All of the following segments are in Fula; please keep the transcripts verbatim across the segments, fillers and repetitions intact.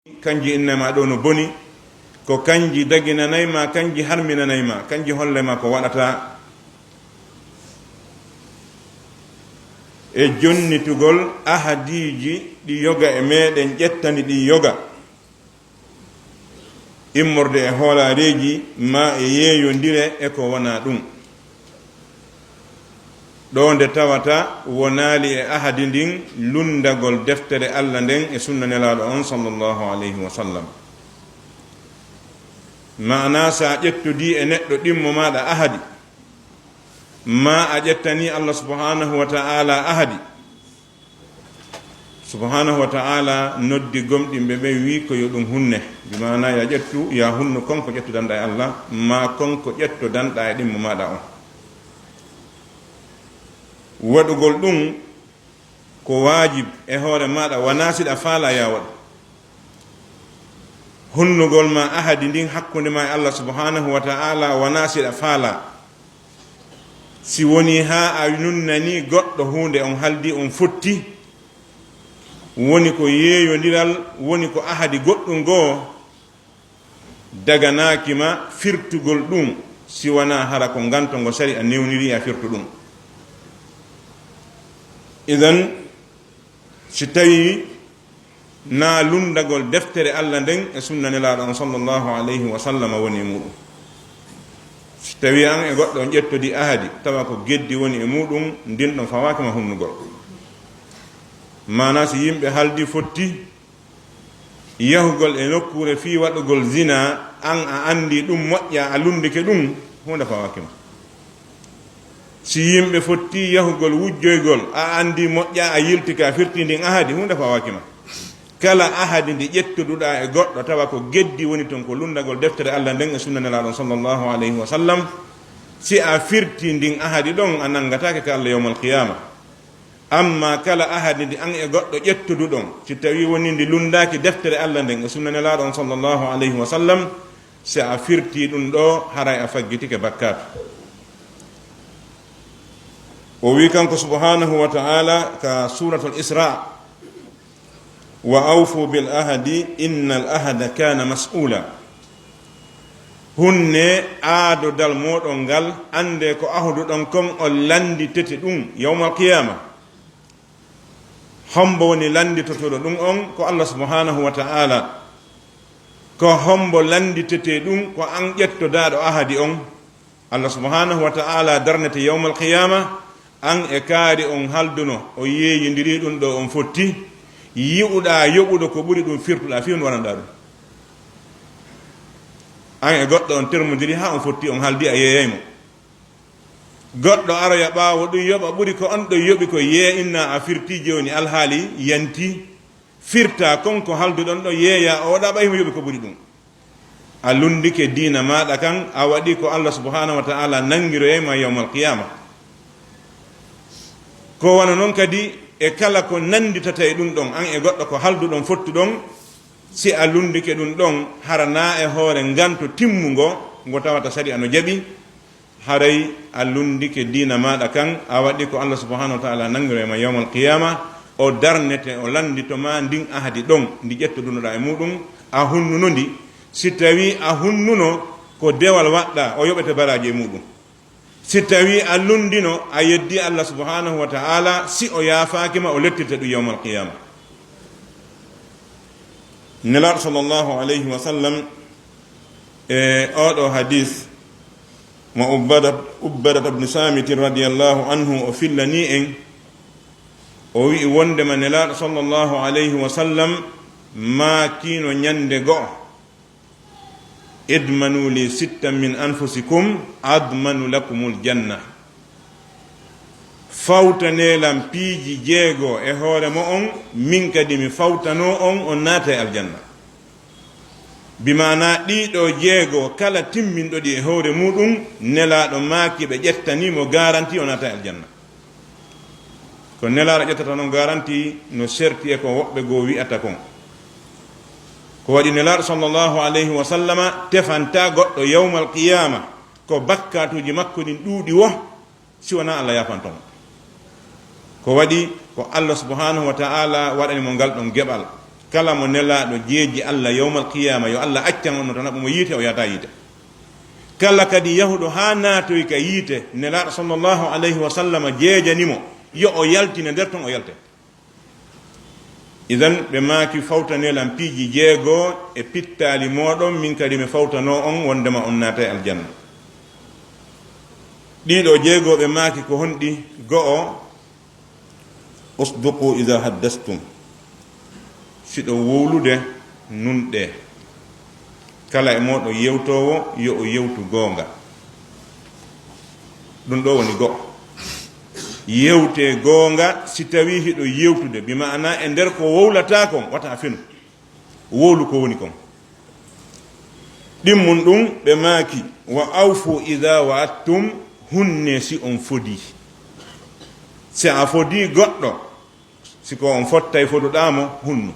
Kanji inne ma ɗo no boni, ko kanji daginanay ma, kanji harminanay ma, kanji holle ma ko waɗata. E jonnitugol ahadiiji ɗi yoga e meɗen ƴettani ɗi yoga, immorde e hoolareeji ma e yeeyondire e ko wona ɗum. Ɗo nde tawata wonaali e ahadi ndin lunndagol deftere Alla nden e sunna Nelaaɗo on sallallahu alayhi wa sallam. Maana, sa ƴettodii e neɗɗo ɗimmo maaɗa ahadi, ma a ƴettanii Alla subhanahu wa ta'ala ahadi, subhanahu wa ta'ala noddi gomɗinɓe ɓen, wi ko yo ɗum hunne. Bi maana, ya ƴettu, ya hunnu kon ko ƴettudanɗa e Alla, ma kon ko ƴettodanɗa e ɗimmo maaɗa on. Waɗugol ɗum ko waajib e hoore maaɗa, wanaa si ɗa faala ya waɗu. Hunnugol ma ahadi ndin hakkunde ma e Alla subhanahu wa ta'ala, wanaa si ɗa faala. Si woni haa a nunnanii goɗɗo huunde, on haldi, on fotti, woni ko yeeyondiral, woni ko ahadi goɗɗum goo, daganaaki ma firtugol ɗum, si wanaa hara ko nganto ngo sari'a newniri a firtu ɗum. Idan, si tawii na lunndagol deftere Alla nden e sunna Nelaaɗo on sallallahu alayhi wa sallam woni e muɗum. Si tawii an e goɗɗo on ƴettodii ahadi, tawa ko geddi woni e muɗum, ndin ɗon fawaaki ma hunnugol. Maana, si yimɓe haldi fotti yahugol e nokkuure fii waɗugol zina, an a anndi ɗum moƴƴa, a lunndike ɗum, huunde fawaaki ma. Si yimɓe fotti yahugol wujjoygol, a anndi moƴƴa, a yiltike, a firti ndin ahadi, huunde fawaaki ma. Kala ahadi ndi ƴettoduɗa e goɗɗo, tawa ko geddi woni ton, ko lunndagol deftere Alla nden e sunna Nelaaɗo on sallallahu alayhi wa sallam, si a firti ndin ahadi ɗon, a nanngataake ka Alla yawmal qiyaama. Amma kala ahadi ndi an e goɗɗo ƴettuduɗon, si tawii woni ndi lunndaaki deftere Alla nden e sunna Nelaaɗo on sallallahu alayhi wa sallam, si a firtii ɗum ɗo, haray a faggitike bakkaatu. O wii kanko subhanahu wa ta'ala ka Suuratul Isra, "Wa awfu bil ahdi, innal ahda kana mas'ula." Hunne aadodal mooɗon ngal, annde ko ahuduɗon kon on lannditete ɗum yawmal qiyaama. Hombo woni lannditotoɗo ɗum on? Ko Alla subhanahu wa ta'ala. Ko hombo lannditete ɗum? Ko an ƴettodaaɗo ahadi on. Alla subhanahu wa ta'ala darnete yawmal qiyaama, an e kaari on halduno, o yeeyindiri ɗum ɗo on fotti, yi'uɗaa yoɓuɗo ko ɓuri ɗum firtuɗaa, fii no waɗanɗaa ɗum. An e goɗɗo on termodiri haa on fotti, on haldi, a yeeyay mo. Goɗɗo aroya ɓaawo ɗum yoɓa ɓuri ko on ɗon yoɓi ko, yee inna a firti jooni alhaali yanti. Firta kon ko halduɗon ɗon, yeeya o waɗa ɓay himo yoɓi ko ɓuri ɗum. A lunndike diina maaɗa kan, a waɗi ko Alla subhanahu wa ta'ala nanngiroyay ma yawmal qiyaama. Ko wano non kadi e kala ko nannditata e ɗum ɗon, an e goɗɗo ko halduɗon fottuɗon, si a lunndike ɗum ɗon, hara na e hoore nganto timmungo ngo tawata sari'a no jaɓi, haray a lunndike diina maaɗa kan, a waɗi ko Alla subhanahu wa ta'ala nanngiroyay ma yawmal qiyaama, o darnete, o lanndito ma ndin ahadi ɗon, ndi ƴettodunoɗaa e muɗum, a hunnuno ndi. Si tawii a hunnuno, ko dewal waɗɗaa, o yoɓete baraaji e muɗum. Si tawii a lunndino, a yeddi Alla subhanahu wa ta'ala, si o yaafaaki ma, o lettirte ɗum yawmal qiyaama. Nelaaɗo sallallahu alayhi wa sallam, e oɗo hadis mo Ubbada, Ubbadata ibn Samiti radiyallahu anhu o fillani en, o wi'i wondema Nelaaɗo sallallahu alayhi wa sallam maakiino ñande go'o, "Idmanu li sittan min anfusikum, admanu lakumul janna." Fawtanee lan piiji jeego e hoore mo'on, min kadi mi fawtanoo on, on naatay aljanna. Bi maanaa ɗii ɗoo jeego kala timminɗo ɗi e hoore muuɗum, Nelaaɗo maaki ɓe ƴettanii mo garanti o naatay aljanna. Ko Nelaaɗo ƴettata non garanti no serti e ko woɓɓe goo wi'ata kon. Ko waɗi Nelaaɗo sallallahu alayhi wa sallama tefantaa goɗɗo yawmal qiyaama ko bakkaatuuji makko ɗin ɗuuɗi woo, si wanaa Alla yaafanto mo. Ko waɗi ko Alla subhanahu wa ta'ala waɗani mo ngal ɗon geɓal. Kala mo Nelaaɗo jeeji Allah yawmal qiyaama, yo Allah accan on no tan, haɓɓu mo yiite, o yahata yiite. Kala kadi yahuɗo haa naatoy ka yiite, Nelaaɗo sallallahu alayhi wa sallam jeejani mo, yo o yaltine nder ton, o yalte. Idan ɓe maaki, "Fawtanee lan piiji jeego e pittaali mooɗon, min kadi mi fawtanoo on wondema on naatay aljanna." Ɗiɗo jeego ɓe maaki ko honɗi? Go'o, "Usduqu iza haddastum." Siɗo wowlude, nunɗee. Kala e mooɗon yewtoowo, yo o yewtu goonga. Ɗum ɗo woni go'o. Yewtee goonga si tawii hiɗo yewtude, bi ma'ana e nder ko wowlataa kon, wata a fenu. Wowlu ko woni kon. Ɗimmun ɗum, ɓe maaki, "Wa awfu iza wa'adtum", hunnee si on fodii. Si a fodii goɗɗo, si ko on fottay foduɗaa mo, hunnu.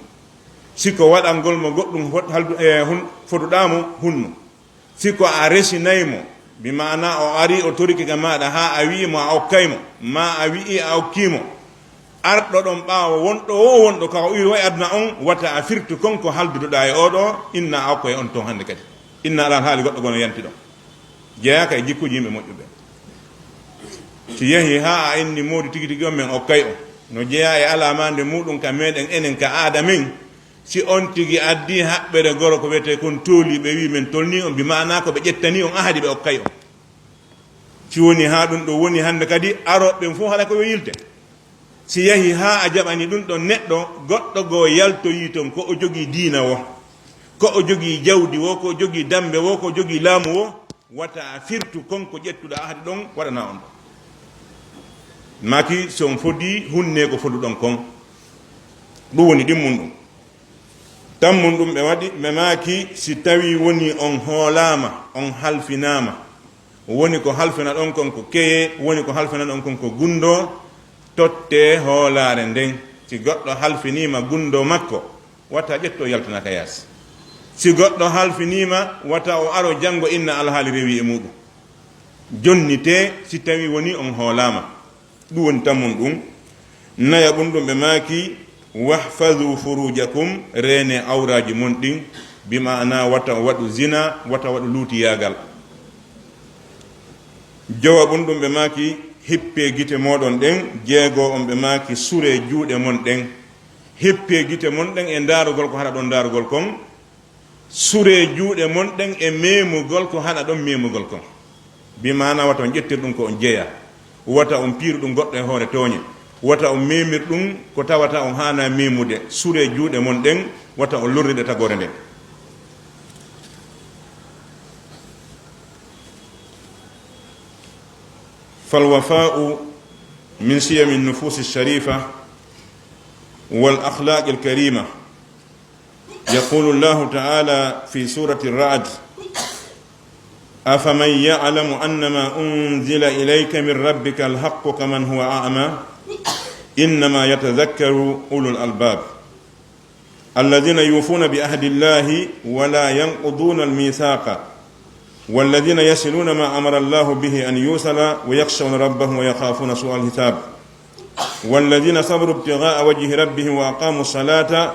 Si ko waɗangol mo goɗɗum fot-, haldu-, eh, hun-, foduɗaa mo, hunnu. Si ko a resinay mo, bi ma'ana o ari o torike ka maaɗa haa a wi'i mo a okkay mo, maa a wi'i a okkii mo, arɗo ɗon ɓaawo wonɗo o wonɗo ka o iwi e aduna on, wata a firtu kon ko halduduɗaa e oo ɗoo, inna a okkoy on ton hannde kadi. Inna alaa haali goɗɗo gono yanti ɗon. Jeyaaka e jikkuuji yimɓe moƴƴuɓe. Si yahii haa a inni moodi tigi tigi on men okkay on, no jeyaa e alaamaande muuɗum ka meɗen enen ka aada men, si on tigi addii haɓɓere goro ko wiyetee kon tooli, ɓe wi'i men tolnii on, bi ma'ana ko ɓe ƴettanii on ahadi ɓe okkay on. Si woni haa ɗum ɗo woni hannde kadi, arooɓe ɓen fof haɗa ko yo yilte. Si yahii haa a jaɓanii ɗum ɗon neɗɗo, goɗɗo goo yaltoyii ton, ko o jogii diina woo, ko o jogii jawdi woo, ko o jogii dammbe woo, ko o jogii laamu woo, wata a firtu kon ko ƴettuɗaa ahadi ɗon waɗanaa on ɗon. Maaki, si on fodii, hunnee ko foduɗon kon. Ɗum woni ɗimmun ɗum. Tammun ɗum ɓe waɗi, ɓe maaki, si tawii woni on hoolaama, on halfinaama, woni ko halfinaɗon kon ko keye, woni ko halfinaɗon kon ko gunndoo, tottee hoolaare nden. Si goɗɗo halfiniima gunndoo makko, wata ƴettu o yaltana ka yaasi. Si goɗɗo halfiniima, wata o aro janngo inna alhaali rewii e muuɗum. Jonnitee si tawii woni on hoolaama. Ɗum woni tammun ɗum. Nayaɓun ɗum ɓe maaki, "Wahfazu furujakum", reenee awraaji mon ɗin, bi ma'ana wata o waɗu zina, wata waɗu luutiyaagal. Jowaɓun ɗum ɓe maaki, "Hippee gite mooɗon ɗen", jeego on ɓe maaki, "Suree juuɗe mon ɗen." Hippee gite mon ɗen e ndaarugol ko haɗa ɗon ndaarugol kon. Suree juuɗe mon ɗen e memugol ko haɗa ɗon memugol kon. Bi maana wata on ƴettir ɗum ko on jeya. Wata on piiru ɗum goɗɗo e hoore tooñe. Wata on memir ɗum ko tawata on haana memude. Suree juuɗe mon ɗen, wata on lorri ɗe tagoore nden. فالوفاء من سيم النفوس الشريفة والأخلاق الكريمة. يقول الله تعالى في سورة الرعد: أفمن يعلم أنما أنزل إليك من ربك الحق كمن هو أعمى إنما يتذكر أولو الألباب الذين يوفون بعهد الله ولا ينقضون الميثاق والذين يصلون ما أمر الله به أن يوصل ويخشون ربهم ويخافون سوء الحساب والذين صبروا ابتغاء وجه ربهم وأقاموا الصلاة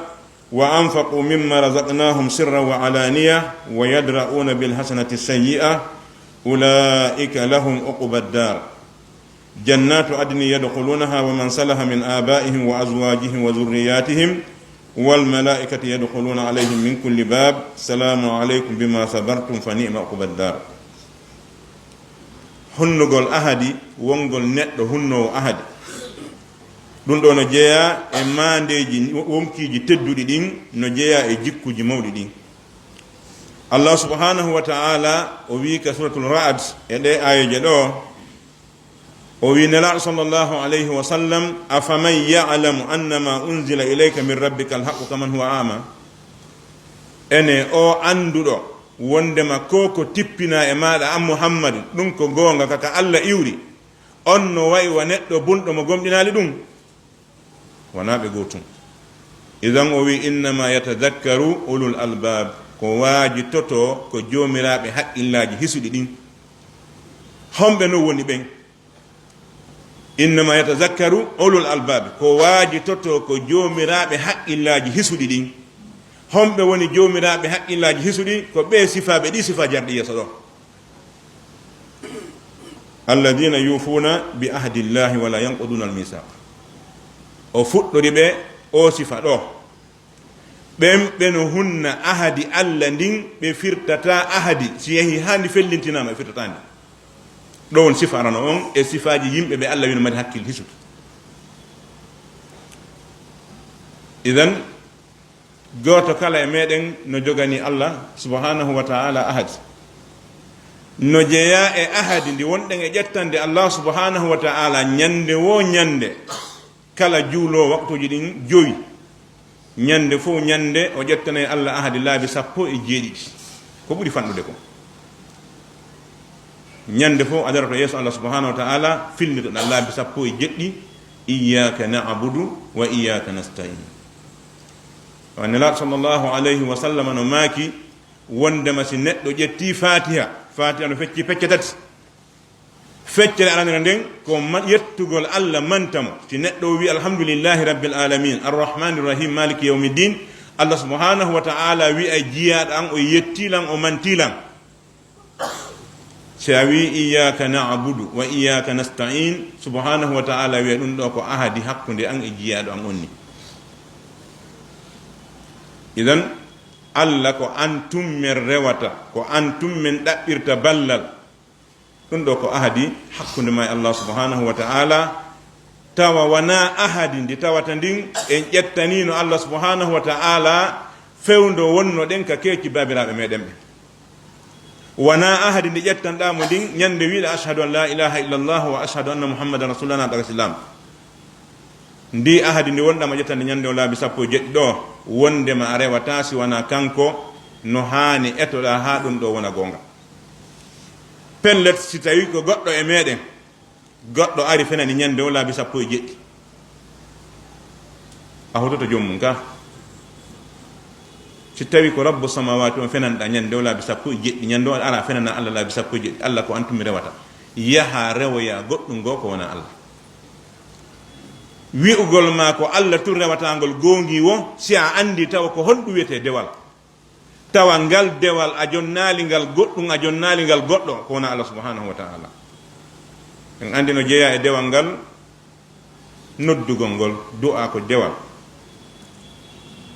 وأنفقوا مما رزقناهم سرا وعلانية ويدرؤون بالحسنة السيئة أولئك لهم عقبى الدار جنات عدن يدخلونها ومن صلح من آبائهم وأزواجهم وذرياتهم والملائكة يدخلون عليهم من كل باب سلام عليكم بما صبرتم فنعم عقبى الدار. Hunnugol ahadi, wongol neɗɗo hunnoowo ahadi. Ɗum ɗo no jeyaa e maandeeji wonkiiji tedduɗi ɗin, no jeyaa e jikkuuji mawɗi ɗin. Allah subhanahu wa ta'ala o wii ka suratul Ra'd e ɗee aayeeje ɗo, o wii Nelaaɗo sallallahu alayhi wa sallam: "Afaman ya'lamu annama unzila ilayka min rabbika alhaqqu kaman huwa a'ma?" Ene o annduɗo wondema ko ko tippinaa e maaɗa an Muhammad, ɗum ko goonga ka, ka Allah iwri, on no wa'i wa neɗɗo bunɗo mo gomɗinaali ɗum? Wanaa ɓe gootum. Idan o wii: "Innama yatadakkaru ulul albab." Ko waajitotoo ko joomiraaɓe haqqillaaji hisuɗi ɗin. Homɓe non woni ɓen? "Innama yatadakkaru ulul albab." Ko waajitotoo ko joomiraaɓe haqqillaaji hisuɗi ɗin. Homɓe woni joomiraaɓe haqqillaaji hisuɗi? Ko ɓe sifaaɓe ɗi sifaaji arɗi yeeso ɗo. Alladina yufuna bi ahdillahi wala yanquduna almisaq. O fuɗɗori ɓe o sifa ɗo. Ɓen ɓe no hunna ahadi Allah ndin, ɓe firtata ahadi. Si yehi haa ndi fellintinaama, ɓe firtata ndi. Ɗo won sifa arano on e sifaaji yimɓe ɓe Allah wino mari hakkil hisuɗi. Idan, gooto kala e meɗen no jogani Allah subhanahu wa ta'ala ahadi. No jeyaa e ahadi ndi wonɗen e ƴettande Allah subhanahu wa ta'ala ñande wo ñande, kala juuloo waqtuuji ɗin jowi, ñande fof ñande o ƴettanay Allah ahadi laabi sappo e jeeɗiɗi. Ko ɓuri fanɗude ko. Ñande fof a daroto yeeso Allah subhanahu wa ta'ala, fillitoɗa laabi sappo e jeɗɗi, iyyaka na'budu wa iyyaka nasta'in. Wa Nelaaɗo sallallahu alayhi wa sallam no maaki, wondema si neɗɗo ƴetti Fatiha, Fatiha no fecci pecce tati. Feccere aranere nden ko ma-, yettugol Allah, manta mo. Si neɗɗo o wi, "Alhamdulillahi rabbil alamin, arrahmanir rahim, maliki yawmiddin," Allah subhanahu wa ta'ala wi'ay, "Jiyaaɗo an, o yettii lan, o mantii lan." Si a wi, "Iyyaka na'budu wa iyyaka nasta'in," subhanahu wa ta'ala wi'ay, "Ɗum ɗo ko ahadi hakkunde an e jiyaaɗo an on ni." Idan, Allah ko an tummen rewata, ko an tummen ɗaɓɓirta ballal. Ɗum ɗo ko ahadi hakkunde ma e Allah subhanahu wa ta'ala. Tawa wanaa ahadi ndi tawata ndin en ƴettaniino Allah subhanahu wa ta'ala fewndo wonnoɗen ka keeci baabiraaɓe meɗen ɓen. Wanaa ahadi ndi ƴettanɗaa mo ndin ñande wi'ɗa, "Ashhadu an la ilaha illallah wa ashhadu anna Muhammadan rasulullah," na daga Islam. Ndi ahadi ndi wonɗaa mo ƴettande ñande o laabi sappo e jeɗɗi ɗo, wondema a rewataa si wanaa kanko, no haani etoɗaa haa ɗum ɗo wona goonga. Pellet, si tawi ko goɗɗo e meɗen, goɗɗo ari fenani ñande o laabi sappo e jeɗɗi, a hototo joom mum ka. Si tawi ko Rabbu samawati on fenanɗaa ñande o laabi sappo e jeɗɗi, ñande o ara fenana Allah laabi sappo e jeɗɗi, Allah ko an tun mi rewata. Yaha rewoya goɗɗum goo ko wona Allah. Wi'ugol ma ko Allah tun rewata ngol goongi wo, si a andi tawa ko honɗum wiyetee dewal. Tawa ngal dewal a jonnaali ngal goɗɗum, a jonnaali ngal goɗɗo, ko wona Allah subhanahu wa ta'ala. En andi no jeyaa e dewal ngal, noddugol ngol, du'a ko dewal.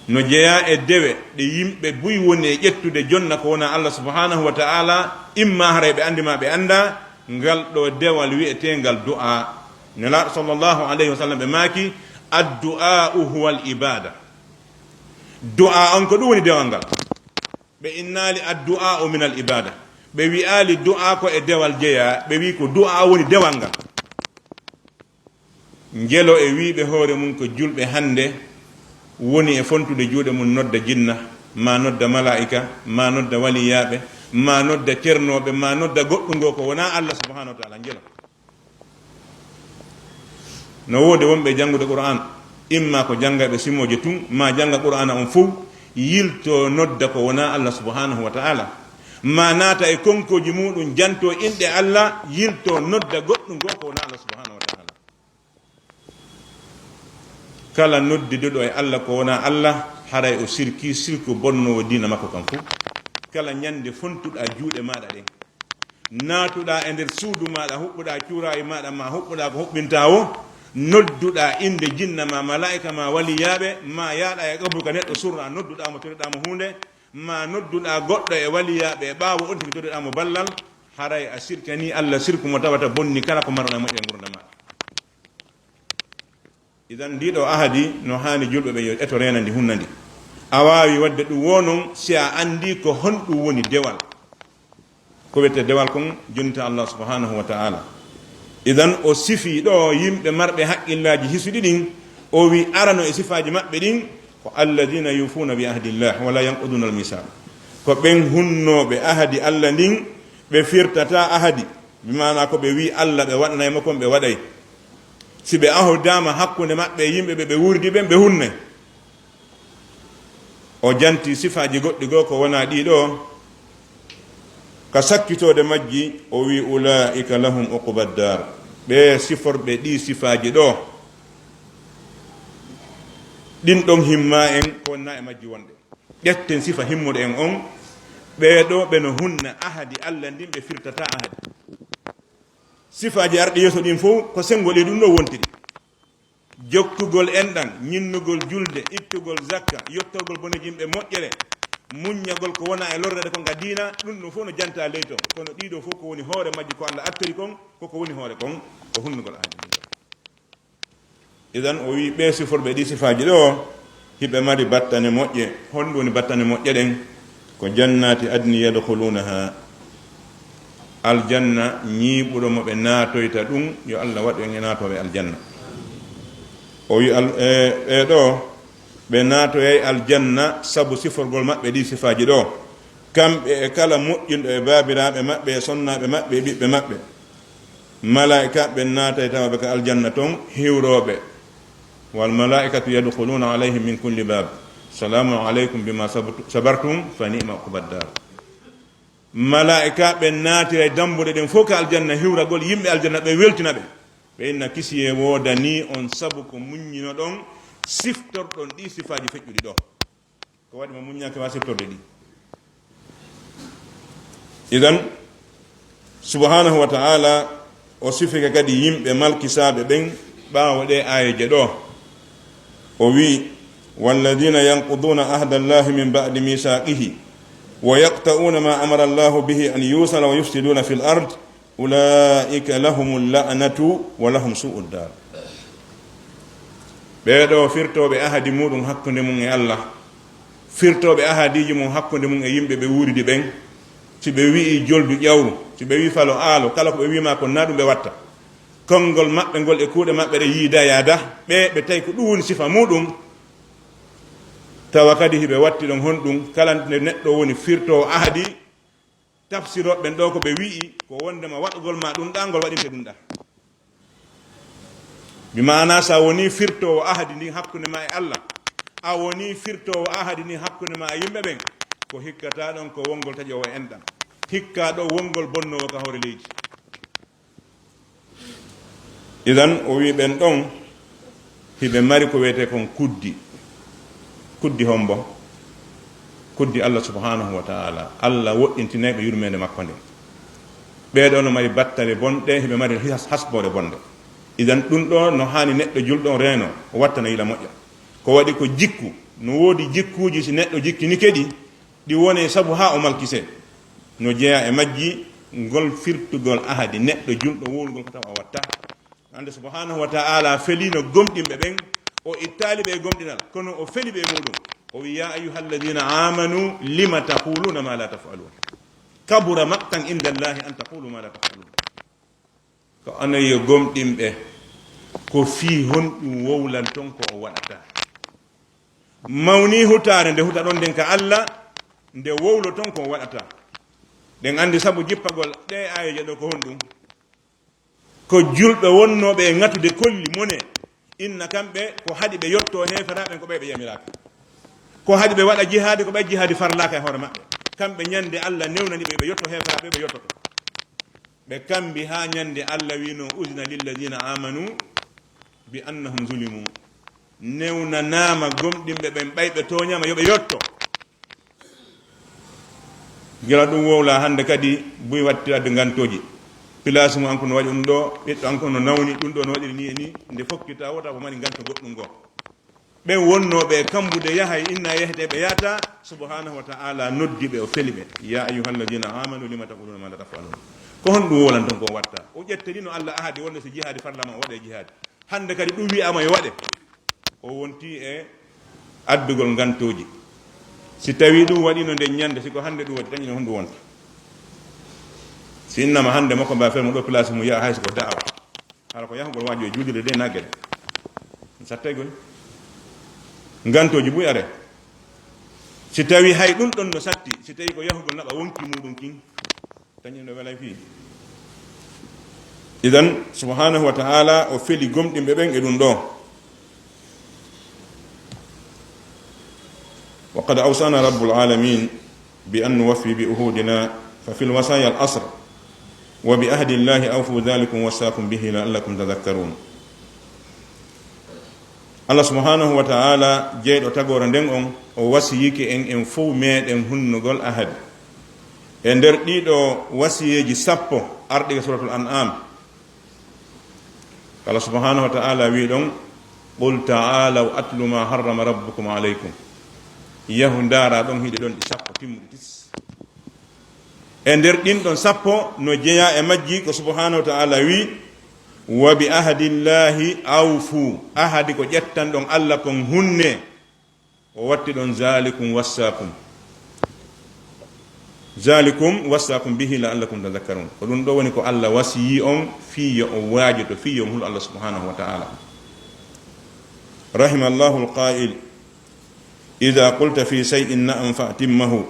No jeyaa e dewe ɗe yimɓe buy woni e ƴettude jonna ko wona Allah subhanahu wa ta'ala, imma haray ɓe andi ma ɓe anda, ngal ɗo dewal wi'etee ngal du'a. Nelaaɗo sallallahu alayhi wa sallam ɓe maaki, "Addu'a'u huwal ibada." Du'a on ko ɗum woni dewal ngal. Ɓe innaali addu'a'u minal ibada. Ɓe wi'aali du'a ko e dewal jeyaa, ɓe wi'i ko du'a woni dewal ngal. Njelo e wi'ɓe hoore mum ko julɓe hannde woni e fontude juuɗe mum nodda jinna, maa nodda malaa'ika, maa nodda waliyaaɓe, maa nodda cernooɓe, maa nodda goɗɗum ngoo ko wonaa Allah subhanahu wa ta'ala. Njelo. No woodi wonɓe janngude Qur'aan, imma ko janngayɓe simooje tun, maa jannga Qur'aana on fow, yiltoo nodda ko wonaa Allah subhanahu wa ta'ala. Maa naata e konkooji muuɗum, jantoo inɗe Allah, yiltoo nodda goɗɗum goo ko wonaa Allah subhanahu wa ta'ala. Kala noddiduɗo e Allah ko wonaa Allah, haray o sirkii, sirku bonnoowo diina makko kan fow. Kala ñande fontuɗaa juuɗe maaɗa ɗen, naatuɗaa e nder suudu maaɗa, huɓɓuɗaa cuuraayi maaɗa, maa huɓɓuɗaa ko huɓɓintaa wo, nodduɗaa innde jinna maa malaa'ika maa waliyaaɓe, maa yaaɗaa e qabru ka neɗɗo surraa, nodduɗaa mo, toriɗaa mo huunde, maa nodduɗaa goɗɗo e waliyaaɓe e ɓaawo on tigi toriɗaa mo ballal, haray a sirkanii Allah sirku mo tawata bonni kala ko marɗaa e moƴƴere ngurndan maaɗa. Idan, ndii ɗoo ahadi no haani julɓe ɓen yo eto reena ndi, hunna ndi. A waawi waɗde ɗum woo non si a anndii ko honɗum woni dewal. Ko wiyetee dewal kon, jonnita Allah subhanahu wa ta'ala. Idan, o sifii ɗoo yimɓe marɓe haqqillaaji hisuɗi ɗin, o wi'i arano e sifaaji maɓɓe ɗin, ko alladina yufuna bi ahdillah wala yanquduna almisaq. Ko ɓen hunnooɓe ahadi Allah ndin, ɓe firtataa ahadi, bi maanaa ko ɓe wi'i Allah ɓe waɗanay mo kon ɓe waɗay. Si ɓe ahodaama hakkunde maɓɓe e yimɓe ɓe ɓe wuurdi ɓen, ɓe hunnay. O janti sifaaji goɗɗi goo ko wonaa ɗii ɗoo. Ka sakkitoode majji, o wi'i, "Ulaa'ika lahum uqbad daar." Ɓee siforɓe ɗii sifaaji ɗoo, ɗin ɗon himma en ko wonnaa e majji wonde. Ƴetten sifa himmuɗo en on, ɓee ɗoo ɓe no hunna ahadi Allah ndin, ɓe firtata ahadi. Sifaaji arɗi yeeso ɗin fow ko senngol e ɗum ɗo wontiri. Jokkugol enɗan, ñinnugol julde, ittugol zakka, yottorgol boneji yimɓe moƴƴere, muññagol ko wona e lorrede kon ka diina, ɗum ɗum fow no janta ley ton. Kono ɗiɗo fow ko woni hoore majji ko Allah attori kon, ko ko woni hoore kon, ko hunnugol ahadi ndin ɗon. Idan o wi ɓee siforɓe ɗi sifaaji ɗo, hiɓe mari battane moƴƴe. Honɗum woni battane moƴƴe ɗen? Ko jannati adni yadkhulunaha, aljanna ñiiɓuɗo mo ɓe naatoyta ɗum, yo Allah waɗu en e naatooɓe aljanna. O wi al-, e, ɓee ɗo, ɓe naatoyay aljanna sabu siforgol maɓɓe ɗi sifaaji ɗo. Kamɓe e kala moƴƴinɗo e baabiraaɓe maɓɓe, e sonnaaɓe maɓɓe, e ɓiɓɓe maɓɓe. Malaa'ika ɓen naatay tawa ɓe ka aljanna ton hiwrooɓe. Wal malaa'ikatu yadkhuluna alayhim min kulli bab. Salamun alaykum bima sabtu-, sabartum fa ni'ma uqbad dar. Malaa'ika ɓen naatiray dambuɗe ɗen fow ka aljanna hiwragol yimɓe aljanna ɓe weltina ɓe. Ɓe inna kisiyee woodanii on sabu ko muññinoɗon siftorɗon ɗi sifaaji feƴƴuɗi ɗo. Ko waɗi mo muññaaki ma siftorde ɗi. Idan, subhanahu wa ta'ala, o sifike kadi yimɓe malkisaaɓe ɓen ɓaawo ɗe aayeeje ɗo. O wi'i, "Walladhina yanquduna ahda Allahi min ba'di mithaqihi wa yaqta'una ma amara Allahu bihi an yusala wa yufsiduna fil ard, ulaika lahumul la'natu wa lahum su'ud dar." Ɓee ɗoo firtooɓe ahadi muɗum hakkunde mum e Allah, firtooɓe ahadiiji mum hakkunde mum e yimɓe ɓe wuuridi ɓen, si ɓe wi'i joldu ƴawru, si ɓe wi'i falo aalo, kala ko ɓe wi'i ma kon na ɗum ɓe watta. Konngol maɓɓe ngol e kuuɗe maɓɓe ɗe yiida yaada, ɓe, ɓe tawi ko ɗum woni sifa muɗum, tawa kadi hiɓe watti ɗon honɗum, kala nde neɗɗo woni firtoowo ahadi, tafsirooɓe ɓen ɗo ko ɓe wi'i, ko wondema waɗugol ma ɗum ɗa, ngol waɗinte ɗum ɗa. Bi maana, sa woni firtoowo ahadi ndin hakkunde ma e Allah, a woni firtoowo ahadi ndin hakkunde ma e yimɓe ɓen, ko hikkata ɗon ko wongol taƴoowo enɗan. Hikka ɗo wongol bonnoowo ka hoore leydi. Idan, o wi ɓen ɗon, hiɓe mari ko wiyetee kon kuddi. Kuddi hombo? Kuddi Allah subhanahu wa ta'ala. Allah woɗɗintinay ɓe yurmeende makko nden. Ɓee ɗoo no mari battane bonɗe, hiɓe mari has-, hasboore bonde. Idan, ɗum ɗoo no haani neɗɗo julɗo on reeno, o wattana yila moƴƴa. Ko waɗi ko jikku, no woodi jikkuuji si neɗɗo jikkini kadi, ɗi wone sabu haa o malkisee. No jeyaa e majji ngol firtugol ahadi neɗɗo julɗo wowlugol ko tawa o watta. Hande subhanahu wa ta'ala felino gomɗinɓe ɓen, o ittaali ɓe e gomɗinal, kono o feli ɓe e muɗum. O wi, "Ya ayyuha alladhina amanu lima taquluna ma la taf'alun. Kabura maqtan inda Allahi an taqulu ma la taf'alun." Ko onon yo gomɗinɓe, ko fii honɗum wowlanton ko o waɗata? Mawni hutaare nde hutaɗon nden ka Allah, nde wowloton ko o waɗata. Ɗen andi sabu jippagol ɗe aayeeje ɗo ko honɗum? Ko julɓe wonnooɓe e ŋatude kolli mone, inna kamɓe ko haɗi ɓe yotto heeferaaɓe ɓen ko ɓe ɓe yamiraaka. Ko haɗi ɓe waɗa jihaadi, ko ɓe jihaadi farlaaka e hoore maɓɓe. Kamɓe ñande Allah newnani ɓe, ɓe yotto heeferaaɓe, ɓe yottoto. Ɓe kambi haa ñande Allah wiino, "Uzina lilladina amanu bi annahum zulimu." Newnanaama gomɗinɓe ɓen, ɓay ɓe tooñaama, yo ɓe yotto. Gila ɗum wowla hannde kadi, buy wattiradde ngantooji. Place mo an ko no waɗi ɗum ɗo, ɓiɗɗo an ko no nawni, ɗum ɗo no waɗiri ni e ni, nde fokkita wota ko mari nganto goɗɗum goo. Ɓen wonnooɓe e kambude yahay, inna yehete ɓe yahata, subhanahu wa ta'ala noddi ɓe, o feli ɓe. "Ya ayyuha alladina amanu lima taquluna ma la taf'alun." Ko honɗum wowlanton ko watta? O ƴettani no Allah ahadi wonde so jihaadi farlama, o waɗa e jihaadi. Hannde kadi ɗum wi'ama yo waɗe. O wonti e addugol ngantooji. Si tawi ɗum waɗino nden ñande, si ko hannde ɗum waɗi, tan ina honɗum wonta? Si innama hannde makko mba fel mo ɗo place mum yaha hay so ko da'awa. Hara ko yahugol waaju e juulirde de na gede. Sattay goy. Ngantooji buy are. Si tawi hay ɗum ɗon no satti, si tawi ko yahugol naɓa wonki muɗum kin, tañi no welay fii. Idan, subhanahu wa ta'ala, o feli gomɗinɓe ɓen e ɗum ɗo. وقد أوصانا رب العالمين بأن نوفي بعهودنا، ففي الوصايا العصر، "وبعهد الله أوفوا ذلكم وصاكم به لعلكم تذكرون." Allah subhanahu wa ta'ala, jeyɗo tagoore nden on, o wasiyike en, en fow meɗen hunnugol ahadi. E nder ɗiɗo wasiyeeji sappo arɗi e Suratul An'am, Allah subhanahu wa ta'ala wi ɗon, "Qul ta'alaw atlu ma harrama rabbukum alaykum." Yahu ndaara ɗon hiɗe ɗon ɗi sappo timmuɗi tis. E nder ɗin ɗon sappo no jeyaa e majji ko subhanahu wa ta'ala wi, "Wa bi ahdillahi awfu." Ahadi ko ƴettan ɗon Allah kon hunne. O watti ɗon, "Zalikum wassakum. Zalikum wassakum bihi la'allakum tadhakkarun." Ko ɗum ɗo woni ko Allah wasiyi on fii yo on waajoto, fii yo on hulu Allah subhanahu wa ta'ala. Rahimallahu alqa'il, "Idha qulta fi shay'in na'am fa'timmahu,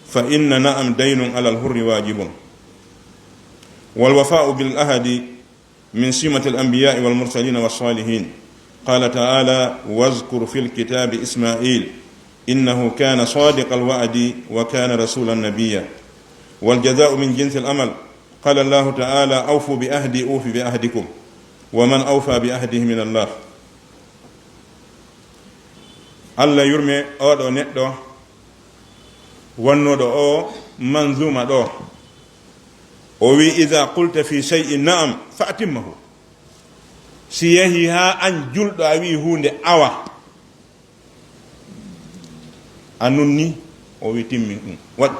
fa inna na'am daynun ala alhurri wajibun. Wal wafa'u bil ahdi min simatil anbiya'i wal mursalina was salihin." Qala ta'ala, "Wadhkur fil kitabi Isma'il, innahu kana sadiqal wa'di wa kana rasulan nabiyya. Wal jaza'u min jinsil amal." Qala Allahu ta'ala, "Awfu bi ahdi ufi bi ahdikum. Wa man awfa bi ahdihi min Allah." Allah yurme oɗo neɗɗo wannoɗo o manzuma ɗo. O wi, "Idha qulta fi shay'in na'am, fa atimmahu." Si yahi ha an julɗo a wi hunde awa, a nunni, o wi, "Timmin ɗum, waɗu."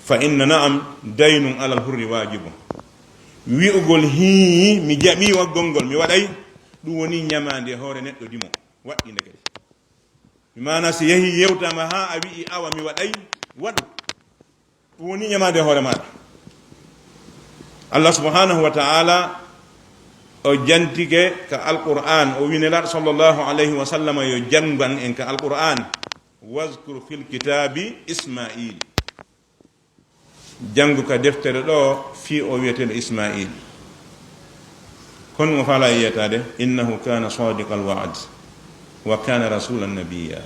Fa inna na'am daynun alal hurri wajibun. Wi'ugol, "Hii, mi jaɓi waggol ngol, mi waɗay," ɗum woni ñamaande hoore neɗɗo dimo. Waɗɗi ndekete. Mi maana si yahi yewtama ha a wi'i, "Awa mi waɗay," waɗu. Ɗum woni ñamaande hoore maɗa. Allah subhanahu wa ta'ala o jantike ka Alqur'an, o wi Nelaaɗo sallallahu alayhi wa sallam yo janngan en ka Alqur'an, "Wazkur fil kitabi Isma'il." Janngu ka deftere ɗo fii o wi'eteeɗo Isma'il. Kono mo faala e yiyataade, "Innahu kana sadiqal wa'd, wa kana rasulan nabiyya."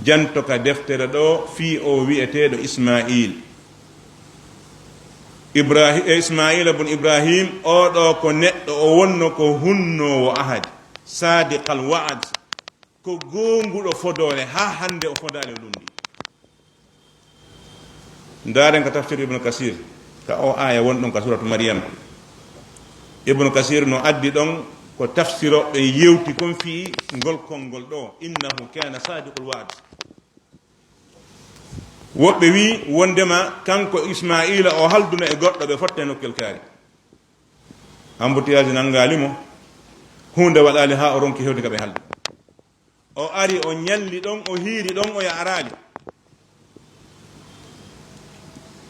Janto ka deftere ɗo fii o wi'eteeɗo Isma'il. Ibrahim, e Isma'ila bun Ibrahim, o ɗo ko neɗɗo, o wonno ko hunnoowo ahadi, sadiqal wa'd, ko goonguɗo fodoore, haa hannde o fodaali o lundi. Ndaaren ka tafsir Ibnu Kasir, ka o aaya won ɗon ka suratu Maryam. Ibnu Kasir no addi ɗon ko tafsiroɓe yewti kon fii ngol konngol ɗo, "Innahu kana sadiqul wa'd." Woɓɓe wi wondema kanko Isma'ila o halduno e goɗɗo ɓe fotte nokkel kaari. Embouteillage nanngaali mo, huunde waɗaali haa o ronki hewde ka ɓe haldi. O ari, o ñalli ɗon, o hiiri ɗon, o yaharaali.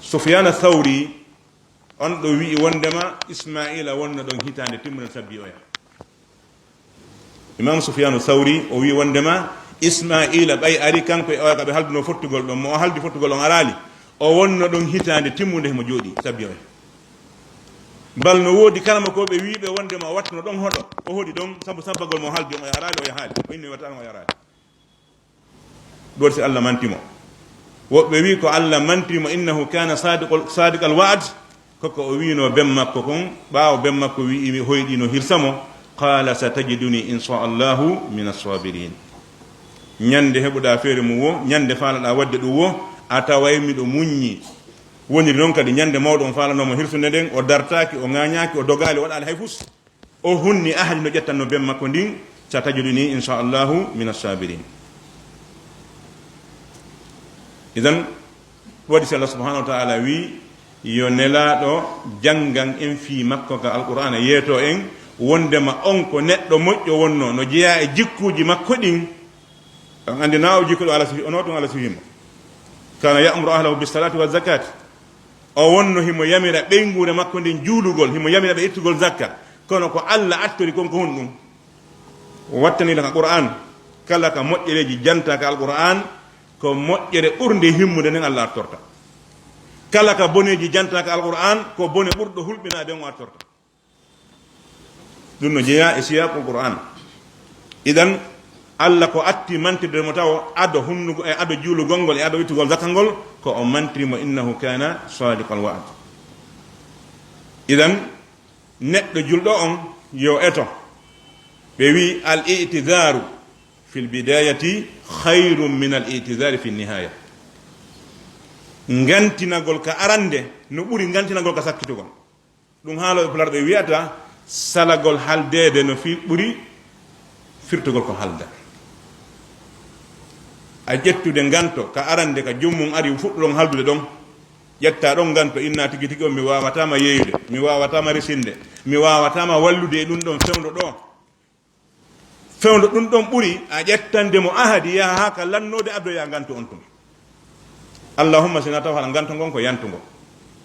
Sufyana Thawri, on ɗo wi'i wondema Isma'ila wonno ɗon hitaande timmunde sabbi oya. Imam Sufyanu Thawri, o wi'i wondema Isma'ila ɓay ari kanko e oya ka ɓe halduno fottugol ɗon, mo o haldi fottugol on araali, o wonno ɗon hitaande timmunde himo jooɗi sabbi oya. Bal no woodi karamokooɓe wi'iɓe wondema o wattuno ɗon hoɗo, o hoɗi ɗon sabu sabbagol mo haldi on, o yaharaali, o yahaali. O inni o watta ɗon, o yaharaali. Ɗum waɗi si Allah manti mo. Woɓɓe wi ko Allah manti mo, "Innahu kana sadiqal, sadiqal wa'd." Koko o wi'no ben makko kon, ɓaawo ben makko wi'i mi hoyɗino hirsa mo, qala, "Satajiduni insha Allahu min as-sabirin." Ñande heɓuɗa feere mum wo, ñande faalaɗa waɗde ɗum wo, a taway miɗo muññi. Woniri noon kadi ñande mawɗo on faalanomo hirsude nden, o dartaaki, o ŋaañaaki, o dogaali, o waɗaali hay fus. O hunni ahadi no ƴettanno ben makko ndin, "Satajiduni insha Allahu min as-sabirin." Idan, waɗi si Allah subhanahu wa ta'ala wi, yo Nelaaɗo janngan en fii makko ka Alqur'aana, yeeto en wondema on ko neɗɗo moƴƴo wonno, no jeyaa e jikkuuji makko ɗin. On anndi na o jikkuɗo Allah sifi, ono ɗum Allah sifi mo. Kana ya'muru ahlahu bis salati wa zakati. O wonno himo yamira ɓeynguure makko nden juulugol, himo yamira ɓe ittugol zakka. Kono ko Allah attori kon ko honɗum? O wattani ka Qur'an, kala ka moƴƴereeji janta ka Alqur'an, ko moƴƴere ɓurnde himmude nden Allah attorta. Kala ka boneeji janta ka Alqur'an, ko bone ɓurɗo hulɓinaade on o attorta. Ɗum no jeyaa e siyaqul Qur'an. Idan, Allah ko atti mantirde mo tawo ado hunnugo, e ado juulugol ngol, e ado ittugol zakka ngol, ko o mantiri mo, "Innahu kana sadiqal wa'd." Idan, neɗɗo julɗo on yo eto. Ɓe wi al itidaru fil bidayati khayrun min al itidaru fi nihaya. Ngantinagol ka arande no ɓuri ngantinagol ka sakkitugol. Ɗum haala e pularɓe wiyata salagol haldeede no fi ɓuri firtugol ko halda. A ƴettude nganto ka arande ka jommum ari fuɗɗuɗon haldude ɗon, ƴetta ɗon nganto inna tigi tigi on mi wawatama yeeyude, mi wawatama resinde, mi wawatama wallude e ɗum ɗon fewndo ɗo. Fewndo ɗum ɗon ɓuri a ƴettande mo ahadi yaha haa ka lannoode addoya nganto on tuma. Allahumma sina taw hara nganto ngon ko yantugo.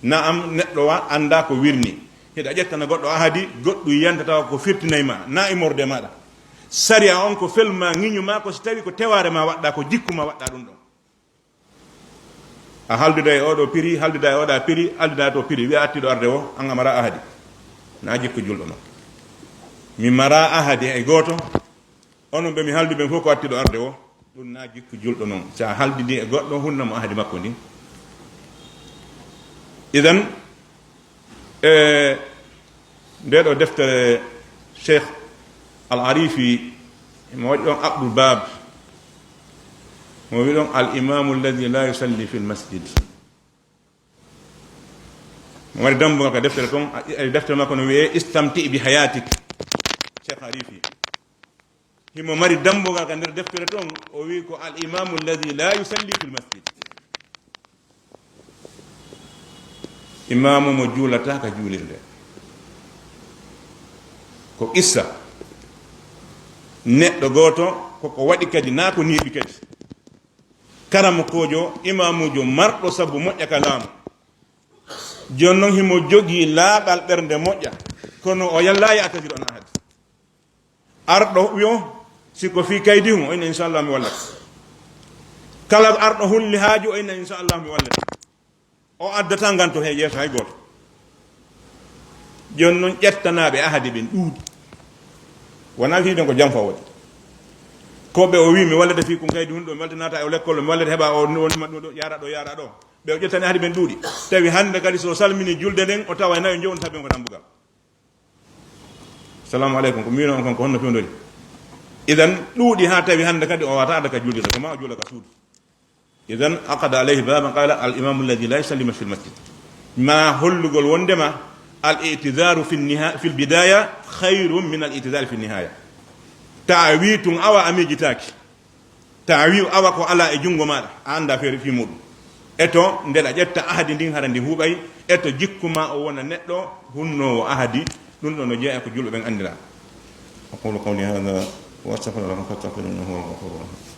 Na'am neɗɗo wa annda ko wirni. Hiɗa ƴettana goɗɗo ahadi goɗɗum yanta tawa ko firtinay ma na immorde maɗa. Sariya on ko fel ma ŋiñu ma ko si tawi ko tewaare ma waɗɗa ko jikku ma waɗɗa ɗum ɗon. A halduda e oɗo piri, halduda e oɗa piri, halduda to piri, wiya attiɗo arde wo, an a mara ahadi. Na jikku julɗo non. Mi mara ahadi e goto, onon ɓe mi haldi ɓen fof ko attiɗo arde wo, ɗum na jikku julɗo non. Sa haldidi e goɗɗo, hunna mo ahadi makko ndin. Idan, e nde ɗo deftere Cheikh Al Arifi, mo waɗi ɗon Abdul Bab, mo wi ɗon al imamu alladhi la yusalli fil masjid. Mo waɗi dambugal ka deftere ton, a, a, deftere makko no wiye Istamti bi hayatik. Cheikh Arifi. Himo mari dambugal ka nder deftere ton, o wi ko al imamu alladhi la yusalli fil masjid. Imamu mo juulata ka juulirde. Ko qissa neɗɗo gooto, koko waɗi kadi, naa ko neeɓi kadi. Karamokoojo, imamuujo marɗo sabu moƴƴa ka laamu. Jooni non himo jogii laaɓal ɓernde moƴƴa, kono o yalla ya'tazir on ahad. Arɗo wi'o, si ko fii kaydihun, o inna, "Inchallah, mi wallete." Kala arɗo hulli haaju, o inna, "Inchallah, mi wallete." O addata nganto he yeeso hay gooto. Jooni non ƴettanaaɓe ahadi ɓen ɗuuɗi. Wonaa fii ɓen ko janfa waɗi. Ko ɓe o wii, "Mi wallete fii kun kaydihun ɗo, mi wallete naata e o lekkol, mi wallete heɓa o woni ma ɗo, yaara ɗo, yaara ɗo." Ɓe o ƴettani ahadi ɓen ɗuuɗi. Tawi hannde kadi so salmini julde nden, o tawa e nayo njownta ɓen ko dambugal. Salamu aleykum, ko mbiino on kon ko honno fewndori? Idan ɗuuɗi haa tawi hannde kadi o wata ada ka juulirde, ko ma o juula ka suudu. Idan aqada alayhi baban qala al imamu alladhi la yusallimu fil masjid. Ma hollugol wondema al i'tidaru fi niha-, fil bidaya khayrun min al i'tidari fi nihaya. Ta wi tun awa a miijitaaki. Ta wi'u awa ko alaa e junngo maaɗa, a anndaa feere fii muuɗum. E to nde ɗa ƴetta ahadi ndin, hara ndi huuɓay, e to jikku maa o wona neɗɗo hunnoowo ahadi, ɗum ɗo no jeyaa e ko julɓe ɓen anndiraa. أقول قولي هذا وأستغفر الله لكم فاستغفروه إنه هو الغفور الرحيم.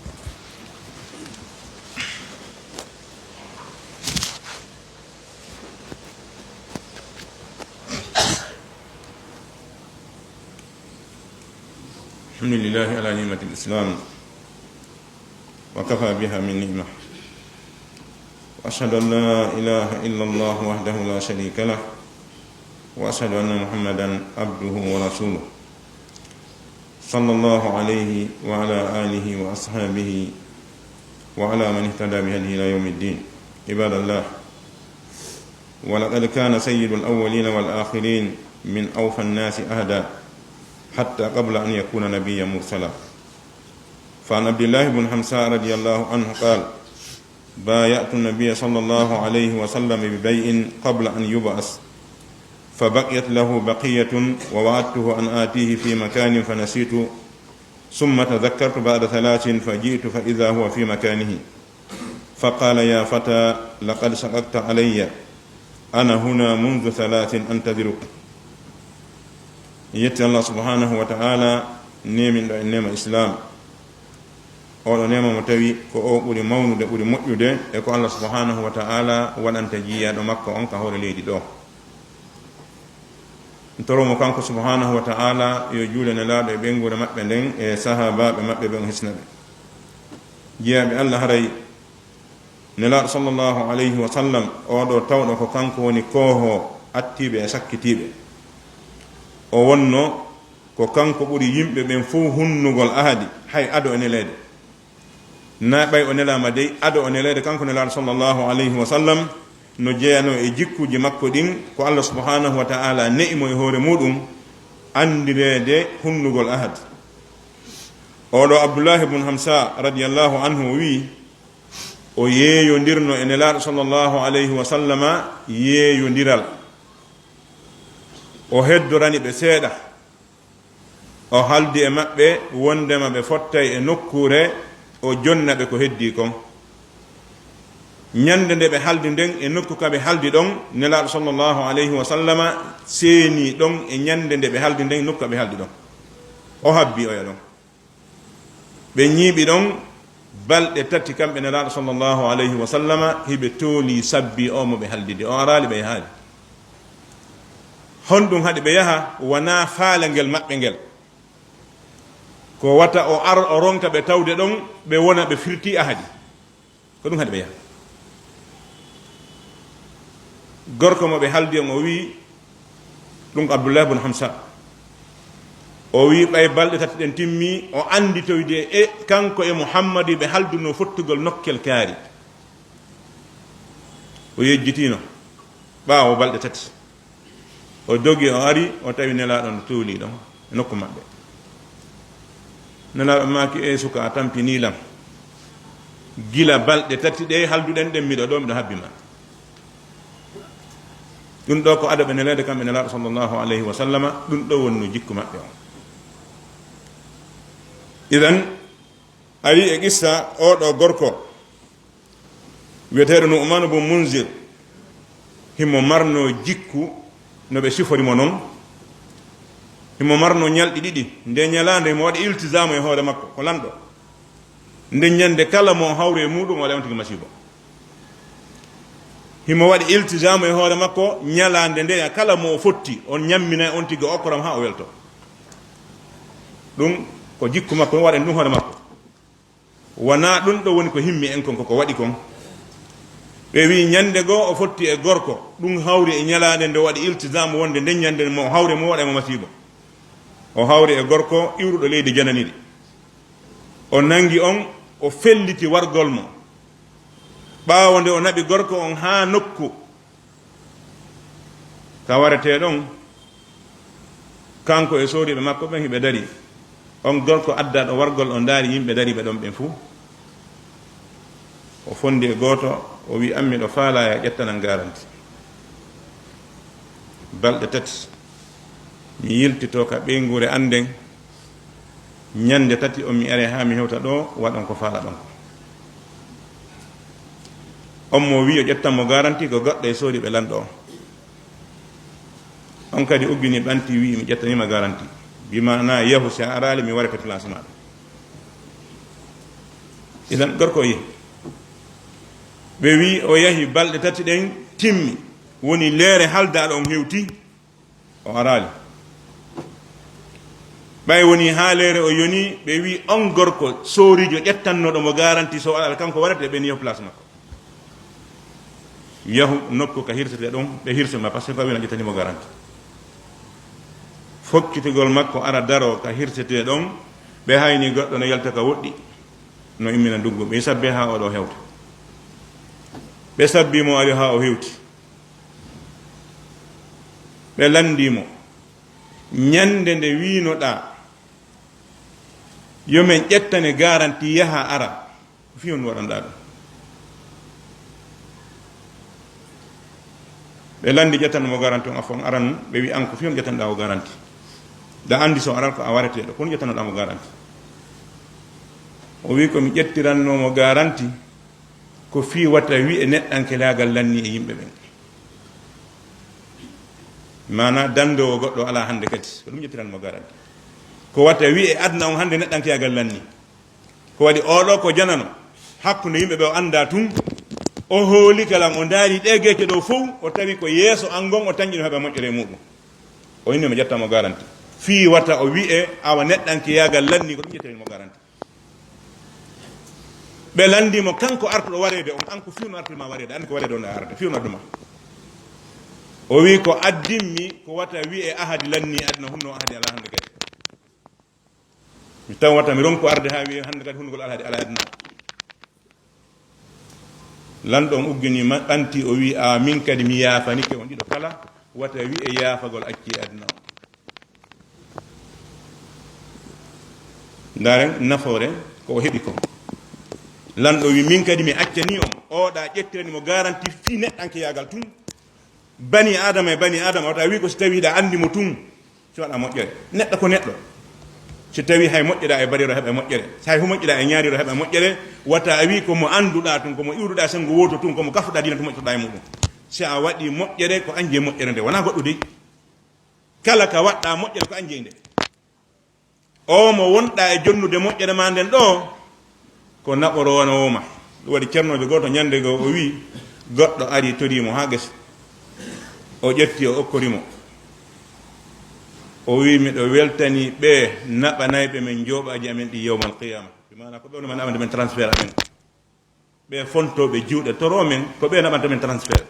الحمد لله على نعمة الإسلام وكفى بها من نعمة. وأشهد أن لا إله إلا الله وحده لا شريك له، وأشهد أن محمدا عبده ورسوله، صلى الله عليه وعلى آله وأصحابه وعلى من اهتدى بهديه إلى يوم الدين. عباد الله، ولقد كان سيد الأولين والآخرين من أوفى الناس عهدا حتى قبل أن يكون نبيا مرسلا. فعن عبد الله بن حمزة رضي الله عنه قال: بايعت النبي صلى الله عليه وسلم ببيع قبل أن يبعث، فبقيت له بقية، ووعدته أن آتيه في مكان فنسيت، ثم تذكرت بعد ثلاث فجئت فإذا هو في مكانه، فقال: يا فتى، لقد شققت علي، أنا هنا منذ ثلاث أنتظرك. Yetti Allah subhanahu wa ta'ala, neeminɗo en neema Islam. Oɗo neema mo tawi ko o ɓuri mawnude, ɓuri moƴƴude, e ko Allah subhanahu wa ta'ala waɗanta jiyaɗo makko on ka hoore leydi ɗo. Toro mo kanko subhanahu wa ta'ala yo juule Nelaaɗo e ɓeynguure maɓɓe nden e sahaabaaɓe maɓɓe ɓen hisna ɓe. Jiyaaɓe Allah, haray Nelaaɗo sallallahu alayhi wa sallam, oɗo tawɗo ko kanko woni koohoo attiiɓe e sakkitiiɓe. O wonno ko kanko ɓuri yimɓe ɓen fow hunnugol ahadi, hay ado e neleede. Na ɓay o nelaama dey, ado o neleede kanko Nelaaɗo sallallahu alayhi wa sallam, no jeyanoo e jikkuuji makko ɗin, ko Allah subhanahu wa ta'ala ne'i mo e hoore muuɗum, anndireede hunnugol ahadi. Oɗo Abdullahi bun Hamsa radiyallahu anhu o wi'i, o yeeyondirno e Nelaaɗo sallallahu alayhi wa sallama yeeyondiral. O heddorani ɓe seeɗa. O haldi e maɓɓe wondema ɓe fottay e nokkuure, o jonna ɓe ko heddii kon. Ñande nde ɓe haldi nden e nokku ka ɓe haldi ɗon, Nelaaɗo sallallahu alayhi wa sallama seenii ɗon e ñande nde ɓe haldi nden nokku ka ɓe haldi ɗon. O habbi oya ɗon. Ɓe ñiiɓi ɗon balɗe tati, kamɓe Nelaaɗo sallallahu alayhi wa sallama, hiɓe toolii sabbi o mo ɓe haldidi. O araali ɓe yahaali. Honɗum haɗi ɓe yaha? Wanaa faale ngel maɓɓe ngel. Ko wata o ar, o ronka ɓe tawde ɗon, ɓe wona ɓe firti ahadi. Ko ɗum haɗi ɓe yaha. Gorko mo ɓe haldi on, o wi'i, ɗum ko Abdullah bun Hamsa. O wi'i, ɓay balɗe tati ɗen timmi, o anditoyde e kanko e Muhammadu ɓe haldunoo fottugol nokkel kaari. O yejjitino ɓaawo balɗe tati. O dogi, o ari, o tawi Nelaaɗo no tuuli ɗon e nokku maɓɓe. Nelaaɗo maaki, "Ee suka, a tampinii lan. Gila balɗe tati ɗe halduɗen ɗen, miɗo ɗo, miɗo habbi ma." Ɗum ɗo ko ado ɓe neleede kamɓe Nelaaɗo sallallahu alayhi wa sallama, ɗum ɗo wonno jikku maɓɓe on. Idan, a wi'i e qissa oɗo gorko wi'eteeɗo Nu'man bun Munzir, himo marno jikku no ɓe sifori mo non. Himo marno ñalɗi ɗiɗi. Nde ñalaande himo waɗi iltizaamu e hoore makko, ko lanɗo. Nde ñande kala mo hawri e muɗum, o waɗa on tigi masiibo. Himo waɗi iltizaamu e hoore makko, ñalaande nde kala mo o fotti, on ñammina on tigi okkoram haa o welto. Ɗum ko jikku makko, waɗen ɗum hoore makko. Wanaa ɗum ɗo woni ko himmi en kon, ko ko waɗi kon. Ɓe wi'i ñande goo o fotti e gorko, ɗum hawri e ñalaande nde o waɗi iltizaamu wonde nden ñande mo hawri mo waɗa mo masiibo. O hawri e gorko iwruɗo leydi jananiri. O nangi on, o felliti wargol mo. Ɓaawo nde o naɓi gorko on haa nokku ka waretee ɗon, kanko e sooriiɓe makko ɓen hiɓe dari. On gorko addaaɗo wargol, o ndaari yimɓe dariiɓe ɗon ɓen fuu. O fondi e gooto, o wi'i, "An miɗo faalaa yo ƴettanan garanti. Balɗe tati, mi yiltitoo ka ɓeynguure an nden. Ñande tati on mi are haa mi hewta ɗo, waɗon ko faalaɗon ko." On mo wi'i o ƴettan mo garanti ko goɗɗo e sooriiɓe lanɗo on. On kadi uggini ɓanti, wi'i, "Mi ƴettanii ma garanti. Bi maanaa yahu, si a araali, mi warete place maaɗa." Idan gorko o yehi. Ɓe wi'i o yahi, balɗe tati ɗen timmi. Woni leere haldaaɗo on hewti. O araali. Ɓay woni haa leere o yoni, ɓe wi'i, "On gorko sooriijo ƴettannooɗo mo garanti, so o alaa kanko warete, ɓen yahu place makko." Yahu nokku ka hirsetee ɗon, ɓe hirse ma, parce que ko a wi'no ƴettanii mo garanti. Fokkitugol makko ara daroo ka hirsetee ɗon, ɓe hayni goɗɗo no yalta ka woɗɗi, no immina nduggu. Ɓe sabbe haa o ɗo hewta. Ɓe sabbi mo ari haa o hewti. Ɓe lanndii mo, "Ñande nde wiinoɗaa yo men ƴettane garanti, yaha ara, ko fii honɗun waɗanɗaa ɗum?" Ɓe lanndii ƴettan mo garanti on, afon aran, ɓe wi'i, "An ko fii honɗun ƴettanɗaa o garanti? Da anndi so aral ko a wareteeɗo, kono ƴettanoɗaa mo garanti." O wi'i, "Ko mi ƴettirannoo mo garanti ko fii wata wi'e neɗɗanke laagal lanni e yimɓe ɓen." Maanaa, danndoowo goɗɗo alaa hannde kadi, ko ɗum ƴettiran mo garanti. Ko wata wi'e aduna on hannde neɗɗankeyaagal lanni. Ko waɗi oɗo ko janano hakkunde yimɓe ɓe o anndaa tun, o hooli kalan, o ndaari ɗee geece ɗoo fow, o tawi ko yeeso an ngon o tanƴino heɓa moƴƴere e muɗum. O inni mo ƴetta mo garanti. Fii wata o wi'e awa neɗɗankeyaagal lanni, ko ɗum ƴettiran mo garanti. Ɓe lanndi mo, kanko artuɗo wareede on, an ko fii no artude ma wareede, an ko wareede on a arde, fii no addu ma. O wi'i, "Ko addimmi, ko wata wi'e ahadi lanni aduna, hunno ahadi alaa hannde kadi. Mi taw wata mi ronku arde haa wi'e hannde kadi hunnugol alaa, alaa aduna." Lanɗo on uggini ma, ɓanti, o wi'i, "A min kadi mi yaafanike on ɗiɗo kala, wata wi'e yaafagol acci aduna on." Ndaren nafoore ko o heɓi ko. Lanɗo wi, min kadi mi accani on. Oɗa ƴettirani mo garanti fii neɗɗankeyaagal tun. Bani Adama e bani Adama, wata wi ko si tawi hiɗa anndi mo tun, si waɗa moƴƴere. Neɗɗo ko neɗɗo. Si tawi hay moƴƴeɗa e bariro heɓa moƴƴere. Si hay hu moƴƴeɗa e ñaariro heɓa moƴƴere, wata a wi ko mo annduɗa tun, ko mo iwruɗa senngo wooto tun, ko mo kafuɗa diina tun moƴƴotoɗa e muɗum. Si a waɗi moƴƴere, ko an jeyi moƴƴere nde, wonaa goɗɗo dey. Kala ka waɗɗa moƴƴere, ko an jeyi nde. O mo wonɗa e jonnude moƴƴere ma nden ɗo, ko naɓoroowo ma. Ɗum waɗi cernoojo gooto ñannde goo o wii, goɗɗo ari torii mo haa gesa. O ƴetti, o okkori mo. O wii, miɗo weltanii ɓee naɓanayɓe men njooɓaaji amen ɗi yawmal qiyaama. Bi maana ko ɓe woni ma naɓande men transfert amen. Ɓee fontooɓe juuɗe toroo men, ko ɓee naɓanta men transfert.